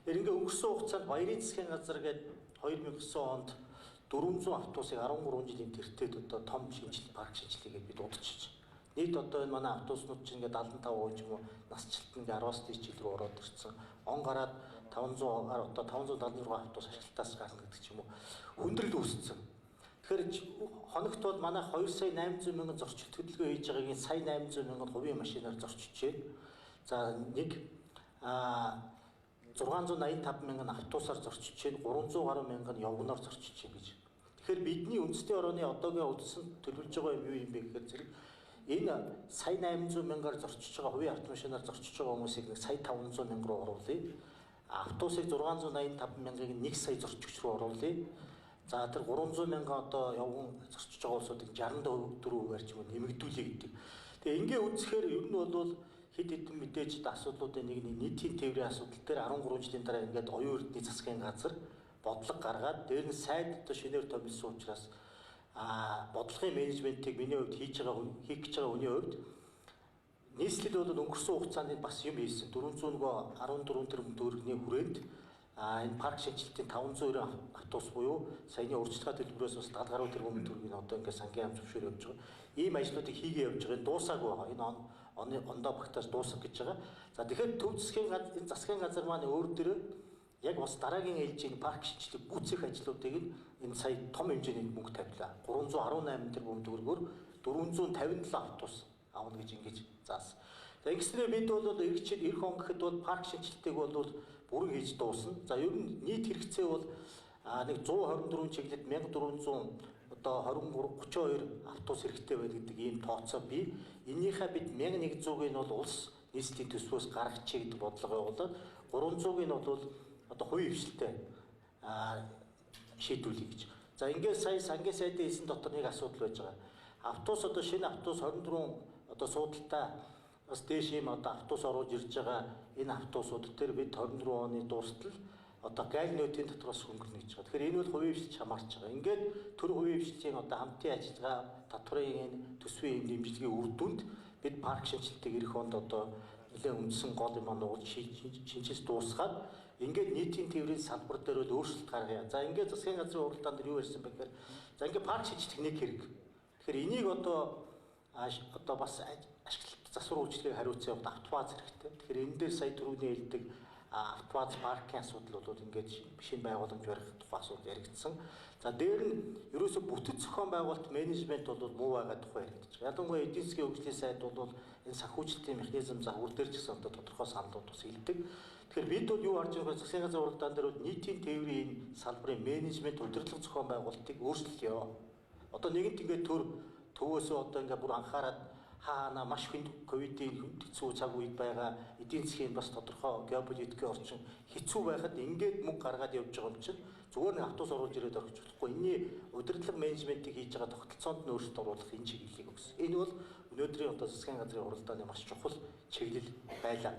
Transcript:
Тэгэхээр ингээ өнгөрсөн хугацаанд Баярын засгийн газар гээд 2009 онд 400 автобусыг 13 жилийн тэртээд одоо том шинжил парк шинжилгээгээд бид удажж. Нийт одоо энэ манай автобуснууд чинь ингээ 75% ч юм уу насжилт ингээ 10-аас дээш жил рүү ороод ирсэн. Он гараад 500 одоо 576 автобус ашиглалтаас гарна гэдэг ч юм уу. Хүндрэл үүссэн. Тэгэхээр хоногт бол манай 2 сая 800 мянган зорчилт хөдөлгөөн хийж байгаагийн сая 800 мянган хувийн машинаар зорчижээ. За нэг 685 мянган автобусаар зорчиж, 300 гаруй мянган явганаар зорчиж гэж. Тэгэхээр бидний үндэсний орооны одоогийн үндсэн төлөвлөж байгаа юм юу юм бэ гэхээр зэрэг энэ сая 800 мянгаар зорчиж байгаа хувийн автомашинаар зорчиж байгаа хүмүүсийг нэг сая 500 мянга руу оруулъя. Автобусыг 685 мянгаыг 1 сая зорчигч руу оруулъя. За тэр 300 мянган одоо явган зорчиж байгаа улсуудыг 64%-аар ч юм уу нэмэгдүүлье гэдэг. Тэгээ ингээ үзэхээр ер нь бол хэд хэдэн мэдээж асуудлуудын нэг нь нийтийн тээврийн асуудал дээр 13 жилийн дараа ингээд оюун эрдний засгийн газар бодлого гаргаад дээр нь сайд одоо шинээр томилсон учраас бодлогын менежментийг миний хувьд хийж байгаа хийх гэж байгаа хүний хувьд нийслэл бол өнгөрсөн хугацаанд бас юм хийсэн. 414 тэрбум төгрөгийн хүрээнд энэ парк шинжилтийн 590 автобус буюу саяны урьдчилгаа төлбөрөөс бас 70 гаруй тэрбум төгрөгийн одоо ингээд сангийн яам зөвшөөр явж байгаа. Ийм ажлуудыг хийгээ явж байгаа. Дуусаагүй байгаа. Энэ оны ондоо багтааж дуусах гэж байгаа. За тэгэхээр төв засгийн газар энэ засгийн газар маань өөр дөрөө яг бас дараагийн ээлжийн парк шинжилгээ гүйцэх ажлуудыг нь энэ сая том хэмжээний мөнгө тавилаа. 318 тэрбум төгрөгөөр 457 автобус авна гэж ингэж заасан. За ингэснээр бид бол эх он гэхэд бол парк шинжилгээг бол бүрэн хийж дуусна. За ер нь нийт хэрэгцээ бол нэг 124 чиглэлд 1400 одоо 23 32 автобус хэрэгтэй байл гэдэг ийм тооцоо бий. Энийхээ бид 1100-ыг нь бол улс нийслэлийн төсвөөс гаргачих гэдэг бодлого явуулаад 300-ыг нь бол одоо хувийн хвшилтэй шийдвүлье гэж. За ингээд сая сангийн сайдын хэлсэн дотор нэг асуудал байж байгаа. Автобус одоо шинэ автобус 24 одоо суудалтай бас дээш ийм одоо автобус оруулж ирж байгаа энэ автобусууд дээр бид 24 оны дуустал одоо гайл нөтийн дотроос хөнгөрнө гэж байгаа. Тэгэхээр энэ бол хувийн хвшилт хамаарч байгаа. Ингээд төр хувийн хвшилтийн одоо хамтын ажиллагаа татварын энэ төсвийн энэ дэмжлэгийн үр дүнд бид парк шинжилтийг ирэх онд одоо нэлээд үндсэн гол юм нуугдж шинжилж дуусгаад ингээд нийтийн тээврийн салбар дээр бол өөрчлөлт гаргая. За ингээд засгийн газрын уралдаан дээр юу ярьсан бэ гэхээр за ингээд парк шинжилт нэг хэрэг. Тэгэхээр энийг одоо бас ашиглалт засвар үйлчилгээг хариуцсан яваад автобаз хэрэгтэй. Тэгэхээр энэ дээр сая түрүүний хэлдэг автобаз паркийн асуудал бол ингээд шинэ байгууламж барих тухай асуудал яригдсан. За дээр нь ерөөсө бүтэц зохион байгуулалт менежмент бол муу байгаа тухай яригдчих. Ялангуяа эдийн засгийн хөгжлийн сайд бол энэ санхүүжилтийн механизм загвар дээр ч гэсэн одоо тодорхой саналууд бас илдэг. Тэгэхээр бид бол юу харж байгаа вэ? Засгийн газрын уралдаан дээр бол нийтийн тээврийн энэ салбарын менежмент удирдлага зохион байгуулалтыг өөрчлөлөө. Одоо нэгэнт ингээд төвөөсөө одоо ингээд бүр анхаарад хаана маш хүнд ковидын хэцүү цаг үед байгаа эдийн засгийн бас тодорхой геополитикийн орчин хэцүү байхад ингээд мөнгө гаргаад явж байгаа юм чинь зүгээр нэг автобус оруулж ирээд орчих болохгүй. Энийний удирдлага менежментийг хийж байгаа тогтолцоонд нь өөрчлөлт оруулах энэ чиглэлийг өгсөн. Энэ бол өнөөдрийн одоо засгийн газрын уралдааны маш чухал чиглэл байлаа.